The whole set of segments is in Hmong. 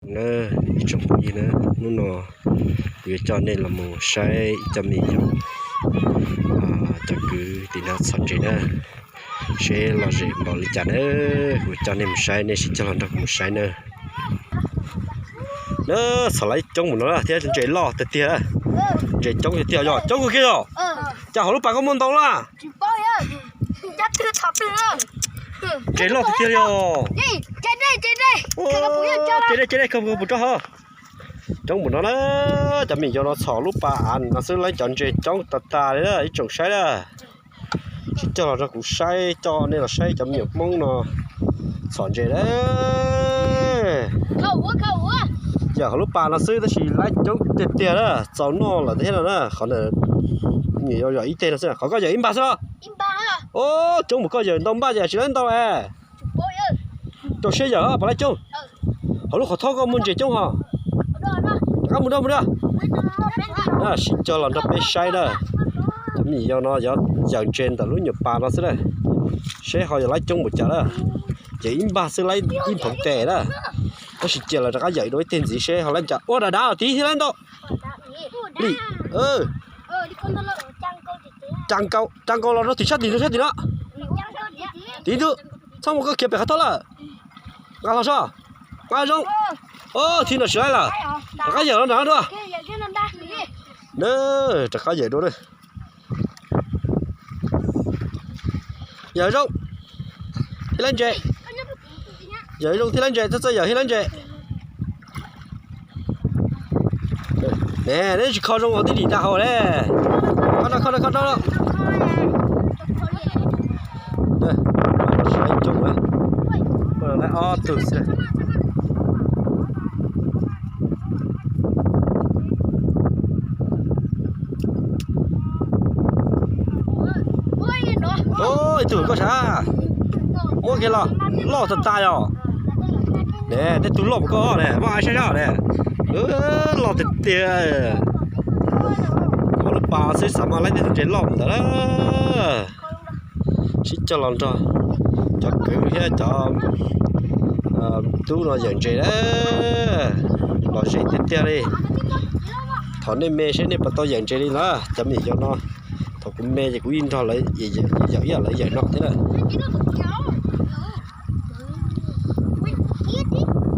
Na, ib tsoom phooj ywg na, hnub no kuv yuav coj nej los mus saib ib co me nyuam, cov kwv tim no txhom ntses na, seb lom zem npaum li cas na. Kuv coj nej mus saib, nej sib cog los nrog kuv mus saib na. Na, txhom lawv coob mus no thiab, ntses loj tiag tiag, ntses coob tiag tiag, yog coob kawg kiag yog. Cas hauv lub pas koj muaj ntau lawm? Ntses loj tiag tiag li os. Ces dej, ces dej, kawg puas rau hov. Coob mus no na, cov me nyuam no txhom lub pas av no xwb, lawv cov ntses coob tas tas li na, ib tsoom saib na. Sib cog los nrog kuv saib, coj nej los saib cov me nyuam Hmoob no txhom ntses na. Yog hauv lub pas no xwb tab sis lawv coob tiag tiag na, txaus noj lawm thiab no na, qhov ntawd yog ib teg no xwb, qhov koj yawm ib npag xwb los? Coob mus koj yawm ntau npaj ces tsis lawv ntau. Rau siab yawm puas lawv coob. Hauv lub qhov thob koj muaj ntses coob hos. Rov qab mus dua, mus dua. Sib cog los nrog peb saib na. Cov me nyuam no yog yawm ntses ntawm lub nyuam pas no xwb na. Seb ho yog lawv coob npaum cas na. Ces ib npag xwb lawv ib phoov tes na. Tab sis cia lawv rov qab yawm dua ib teg ntxiv seb ho lawv cas. Ua dav dav tid thiab lawv ntau. Li, ca nkaus, ca nkaus los rau tim sab tim no, sab tim no. Tim ntug, txhob mus koj khiav pem qhov thob lawm. Nqa hlo soj, nqa zoo. Thib no tsis laib lawm. Rov qab yawm los nram dua. Rov qab yawm dua na. Yawm zoo thiab lawv ntses. Yawm zoo thiab lawv ntses, txawj txawj yawm thiab lawv ntses. Ne, neb tsis kho zoo os, tib dim tag hauv ne. Kho no, kho no, kho no. Ob tug xwb. Ib tug koj sav, muab kiag los, loj tas tas yom. Ne, tej tug loj koj ne, muab saib sab ne. Loj tiag tiag. Hauv lub pas xwb xav mas laib tej tug ntses loj mus ntawd na. Sib cog los nrog cov kwv thiab cov tub no yawm ntses na. Lom zem tiag tiag li. Thov nej me seb nej puas tau yawm ntses li na cov me nyuam no. Thaum kuv me ces kuv yeej nrog lawv yawm ib yam lawv yawm no thiab na.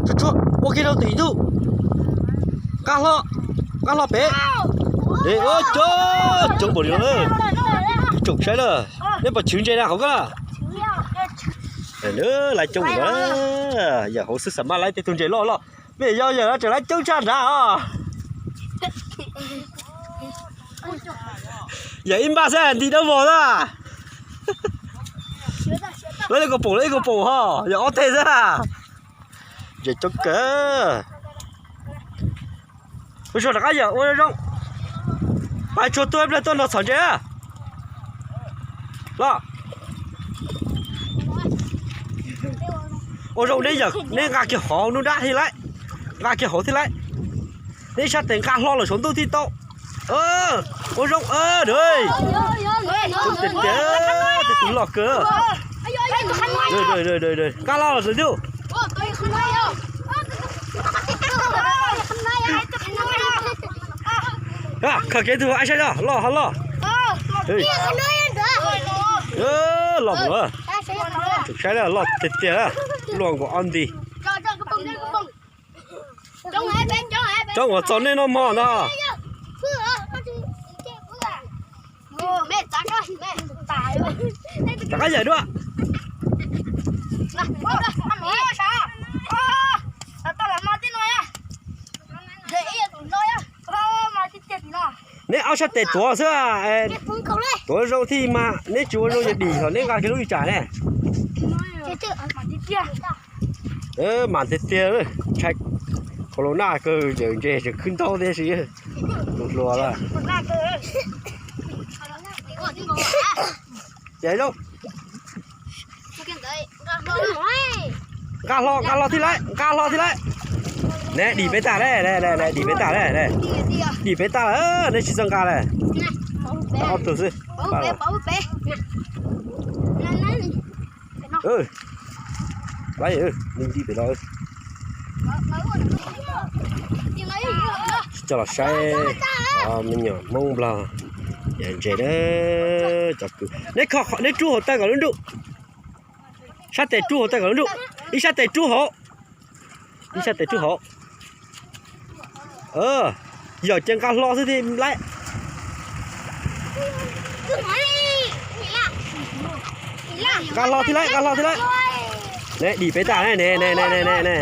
Tsuag tsuag, ua kiag rau tim ntug. Nqa hlo, nqa hlo pem. Coob npaum li no, ib tsoom saib na. Neb puas chwv ntses na hauv ko na? Lawv coob npaum no, yawm hauv xwb xav mas laib tej tug ntses loj loj. Peb yawm no tseem laib coob tshaj nrad os. Yawm ib npaj xwb nti dawb vog xwb. Lawv ib kaus pum, lawv ib kaus pum ho, yawm ob teg xwb. Ntses coob kawg. Ua tsuag rov qab yawm ua zoo. Pab tsuag tuaj ib pliag tuaj nrog txhom ntses. Los. Ua zoo neb yawm, neb nqa kiag hauv nruab nrab thiaj laib. Nqa kiag hauv thiaj laib. Neb sab tes nqa hlo lawm saum ntuj thiaj tau. Ua zoo, tej tug loj kawg. Nqa los lawm tus twg. Khaws kev tus ai saib os, loj ho loj. Loj mus, saib loj tiag tiag, luaj nkaus ob nti. Coob uas txaus nej noj hmo ntag. Rov qab yawm dua. Neb ob sab tes tuav xwb, tuav zoo thiaj mas, neb tsis ua zoo ces dim thaum neb nqa kiag lub li tsam ne. Mas tiag tiag, ntshai corona kawg, yawm ntses tseem khwb ntaub thiab si. Tus hluas lawm. Ces zoo. Nqa hlo, nqa hlo thiaj laib, nqa hlo thiaj laib. Ne, dim peb tag ne, dim peb tag ne, dim peb tag lawm, neb tsis txawj nqa lawm. Ob tug xwb. Laib, nti pem no. Coj los saib cov me nyuam Hmoob Nplog yam ntses na, cov kws. Neb rub hauv taw kom lub nruj. Sab tes rub hauv taw kom lub nruj. Ib sab tes rub hauv. Ib sab tes rub hauv. Yawm ces nqa hlo xwb thiaj laib. Nqa hlo thiaj laib, nqa hlo thiaj laib. Ne, dim pem tas ne, ne, ne, ne, ne, ne.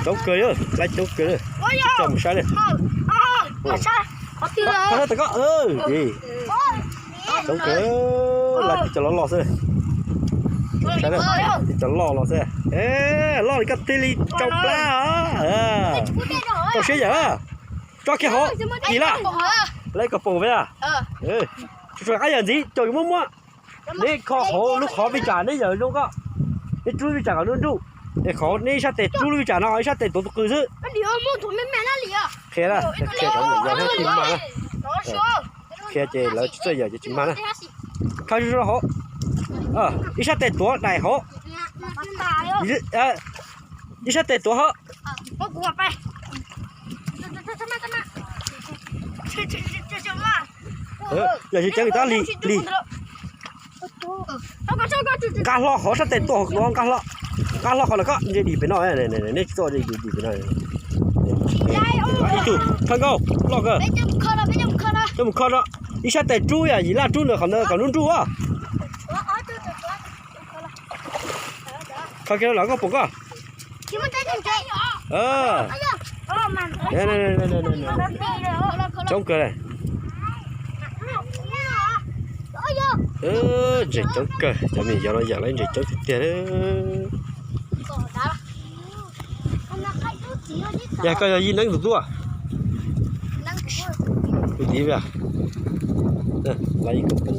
Coob kawg, laib coob kawg. Coj mus saib li. Coob kawg, laib tib cov loj loj xwb. Saib, tib cov loj loj xwb. Loj li koj thiaj li tsau plab. Tau siab yawm. Tso kiag hauv, dim lawm. Laib koj pom peb a. Qab yawm ntxiv caum yuav muab muab. Neb kho hauv lub qhov vij tsam neb yawm zoo koj. Neb rub vij tsam kom nruj nruj. Es qhov neb ib sab tes rub lub vij tsam no, ib sab tes tuav tus qws xwb. Qhia, qhia cov me nyuam yau thiab tus ma na. Qhia ces lawv tsis txawj yawm ces tsis mag na. Kho zoo zoo hauv. Ib sab tes tuav daim hauv. Ib sab tes tuav hauv. Yog tsis ceev tab lig lig. Nqa hlo qhov sab tes tuav, nqa hlo, nqa hlo qhov lawm koj ntsia dim pem no, neb tsis txawj dim pem no. Ib tug khawb nkauj loj kawg. Coj mus kho no, ib sab tes rub yam yim laj rub ntawm qhov ntawd kom nruj nruj. Kho kiag los koj pom koj. Coob kawg. Ntses coob kawg, cov me nyuam yau no yam lawv ntses coob tiag tiag. Yog koj yog yij neeb tus tub? Tus txiv, laib ib koom poom.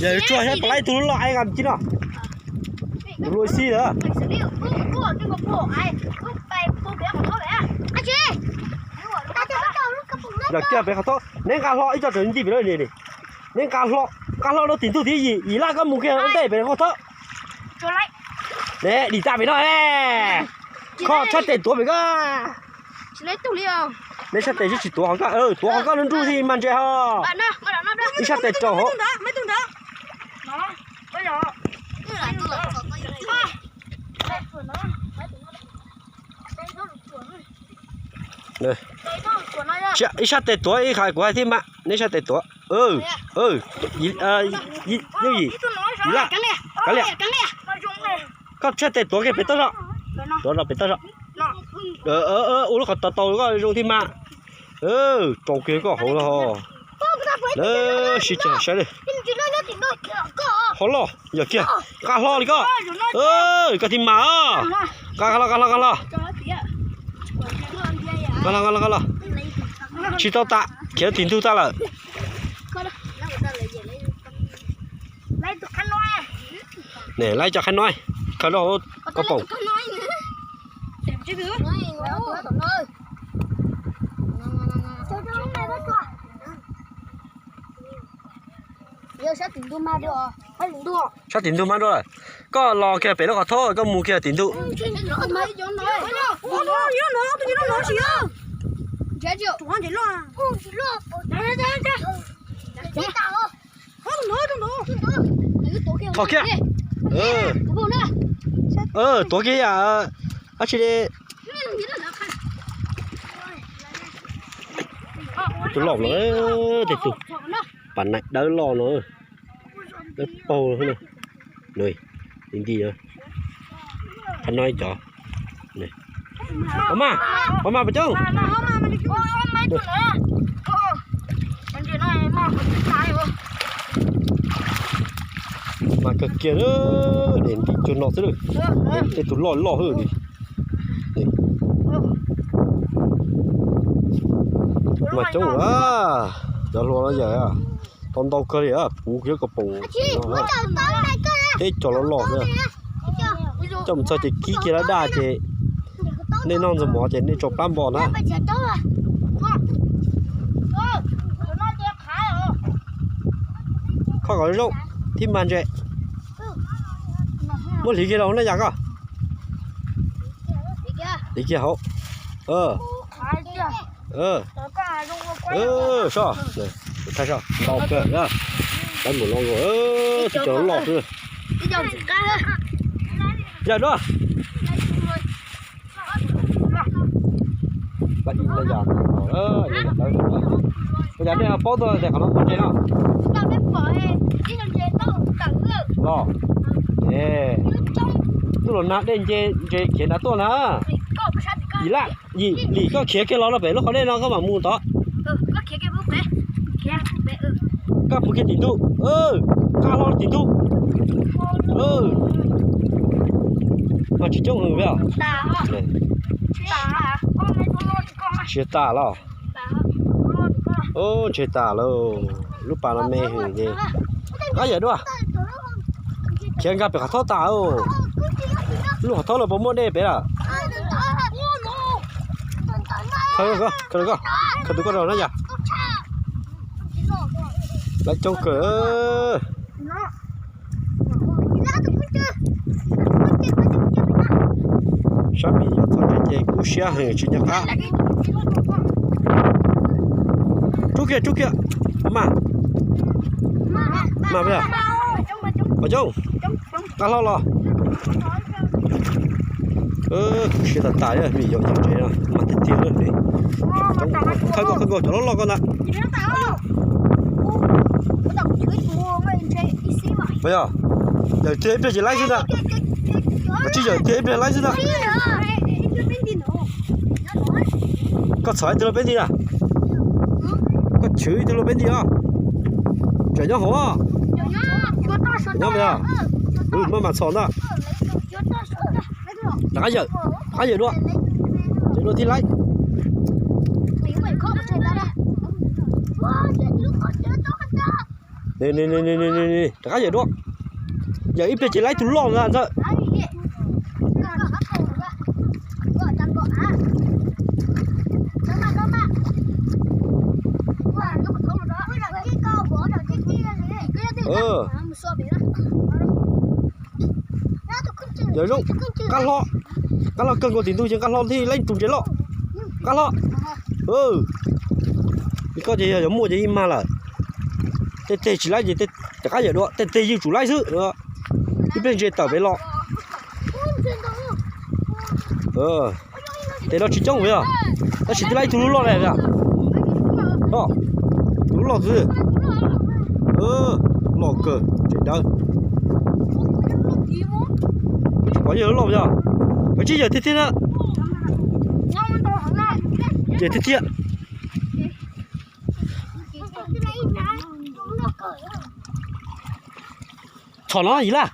Yog tsuag xyov puas laib ib tug loj loj ib nqa mus ci no. Tus lua xib lawm. Yog kiag pem qhov thaub, neb nqa hlo ib co raws nti pem no. Neb nqa hlo, nqa hlo rau tim ntug thiab yim, yim laj koj mus kiag ua ntej pem qhov thaub. Ne, dim tag pem no. Kho tshab tes tuav pem koj. Neb sab tes tsis tuav qhov koj, tuav qhov koj nruj nruj thiaj mag ntses ho. Ib sab tes rau hauv. Ib sab tes tuav ib qhov kuv hais thiab mas, neb sab tes tuav. Yooj yim, yim laj, kav liam. Koj sab tes tuav kiag pem toj zog. Tuav zog pem toj zog. Ua lub qhov tau tau koj zoo thiab mas. Rau kiag koj hauv no. Lawv sib ceg saib li. Ho loj yog kiag. Nqa hlo li koj. Koj thiaj mas. Nqa hlo, nqa hlo, nqa hlo. Nqa hlo, nqa hlo, nqa hlo. Tsis tau tas, khiav tim ntug tag lawm. Ne, laib cov qhaib no, khaws rau hauv koj pom. Sab tim ntug mag dua lawm. Koj los kiag pem lub qhov thaub, koj mus kiag tim ntug. Thov kiag. Tuav kiag yam dab tsi li. Tus loj los, tej tus pas naim dawb loj no, dawb paug. Nti nti, qhov no ib cov. Pov mas, pov mas pov coob. Mas kawg kiag, nti cuag no xwb. Tej tus loj loj xwb. Mas coob a, cov hluas no yawm tau ntau kawg li, puv kiag koj pom. Teb cov loj loj xwb. Coj mus txog ces kib kiag daj daj ces nej noj ntxuag mov ces nej tsau plab npo na. Thauj kom zoo, thib mag ntses. Muab hliv kiag los na yog koj. Hliv kiag hauv. Soj, ntau kawg, lawv mus lov nkaus, tib co loj xwb. Yog dua. Ua cas nej ho paub tuaj tias qhov no muaj ntses no? Los, tuaj los nag dej ntse, ntses khiav nrad tuaj na. Yim lab, yim lim koj khiav kiag los rau pem lub qhov dej no koj mam mus tod. Koj pw kiag tim ntug, nqa hlo tim ntug. Mas tsis coob heev li os. Tsis tas los. Ub, ntshe tas lawm, lub pas no me heev ces. Rov qab yawm dua. Khiav nkag pem qhov thaub tas. Lub qhov thaub no puas muaj dej pem lawm? Khaws tus koj rau na yom. Lawv coob kawg. Sab me nyuam txhom ntses ces kub siab heev tsis nco qab. Rub kiag, rub kiag. Maj, maj, pom coob, nqa hlo los. Kub siab tas tas, me nyuam txhom ntses no mas tiag tiag li. Khawb nkaus, khawb nkaus cov loj loj koj ntag. Yog, yawm tiag ib pliag ces laib xwb ntag. Koj tsis yawm tiag ib pliag laib xwb ntag. Koj txhom ib tug luaj peb nti na. Koj chwv ib tug luaj peb nti os. Tseem nyob hauv. Nyob, maj mam txhom ntag. Rov qab yawm, rov qab yawm dua. Ces dua thiaj laib. Rov qab yawm dua. Yawm ib pliag ces laib tus loj ntag ntxawm. Yawm zoo, nqa hlo, nqa hlo kawg nkaus tim ntug ces nqa hlo thiaj laib tus ntses loj. Nqa hlo. Koj ces yog yuav muaj ces ib mag lawm. Tej teg tsis laib ces rov qab yawm dua, tej teg yeej tsum laib xwb. Ib pliag ntses tawm pem los. Tes no tsis coob yog, tab sis twb laib ib tug lub loj li. Tus loj xwb. Loj kawg, ntses dawb. Tsis pom yawg loj yog, koj tsis yawm tiag tiag na. Yawm tiag tiag. Txhom no yim lab.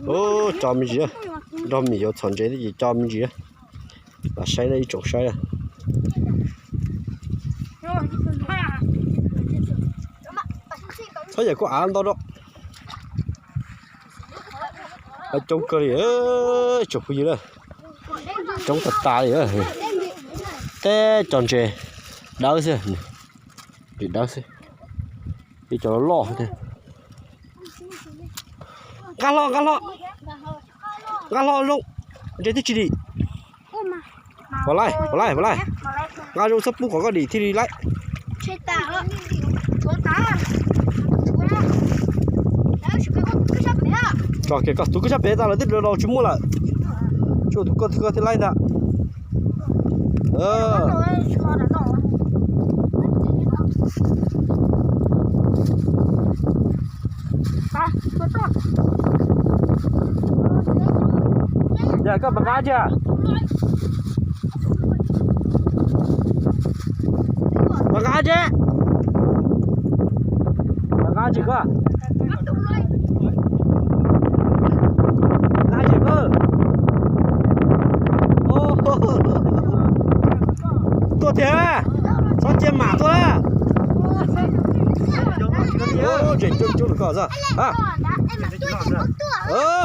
Ub, tso me ntsis, nrog me nyuam txhom ntses ces tso me ntsis. Los saib ib tsoom saib. Txhob yawm kuj av ntau rau. Coob kawg li, tsoom phooj ywg, coob tas tas li. Teb cov ntses dawb xwb, ntses dawb xwb, ib cov loj loj. Nqa hlo, nqa hlo, nqa hlo zoo, ntses twb tsis dim. Pom laij, pom laij, pom laij. Nqa zoo xwb pub kom koj dim thiaj li laib. Tso kiag koj tus koj sab pem tas lawm, twb rau tsis muaj lawm. Tsuas tus koj twg koj thiaj laib ntag. Yog koj mas nqa tsi? Mas nqa tsi? Mas nqa tsi koj? Nqa tsi koj? Tuaj thiab, txhob cia mam tuaj. Tseem coob coob koj xwb.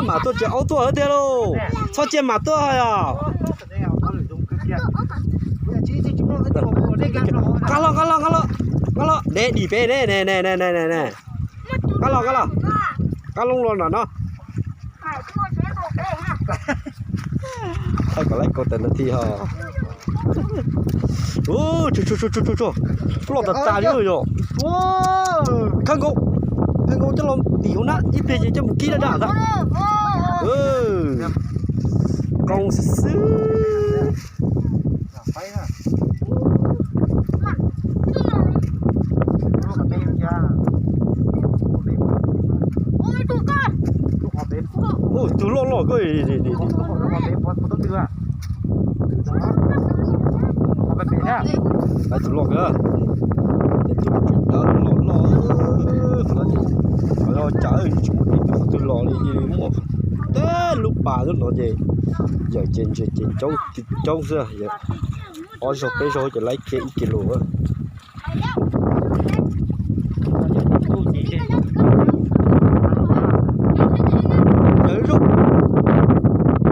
Mam tuaj tsev aub tuaj hab tiag lauj. Txhob cia mam tuaj os. Nqa los, nqa los, nqa los, nqa los. Neb dim peb ne, ne, ne, ne, ne, ne. Nqa los, nqa los. Nqa loo los nram no. Thaij kom laib kaus tas no thiab ho. Tsuag tsuag tsuag tsuag, loj tas tas li yom. Khawb nkaus, khawb nkaus coj los tim hauv na, ib pliag ces coj mus kib daj daj ntag. Qoo xwb xwb. Tus loj loj koj. Tus loj kawg. Tus loj loj. Qhov no ces, qhov no cas tsis muaj ib tug qhov twg los li, cia li muaj teb lub pas lub no ces yawm ces ntshe ces coob xwb, ob zaug peb zaug ces laib kiag ib kis lus. Yawm zoo,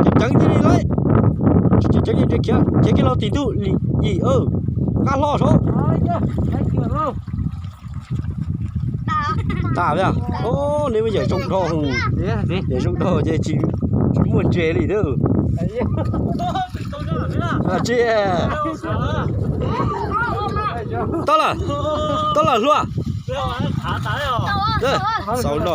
ceev ceev cia li laib, tsis ceev ceev ces khiav, khiav kiag los tim ntug li yim, nqa hlo saud. Tas, neb muaj yawm zoo dhau, yawm zoo dhau ces tsis muaj ntses li thiab. Tsis, tab lawm, tab lawm hluas. Xaus no.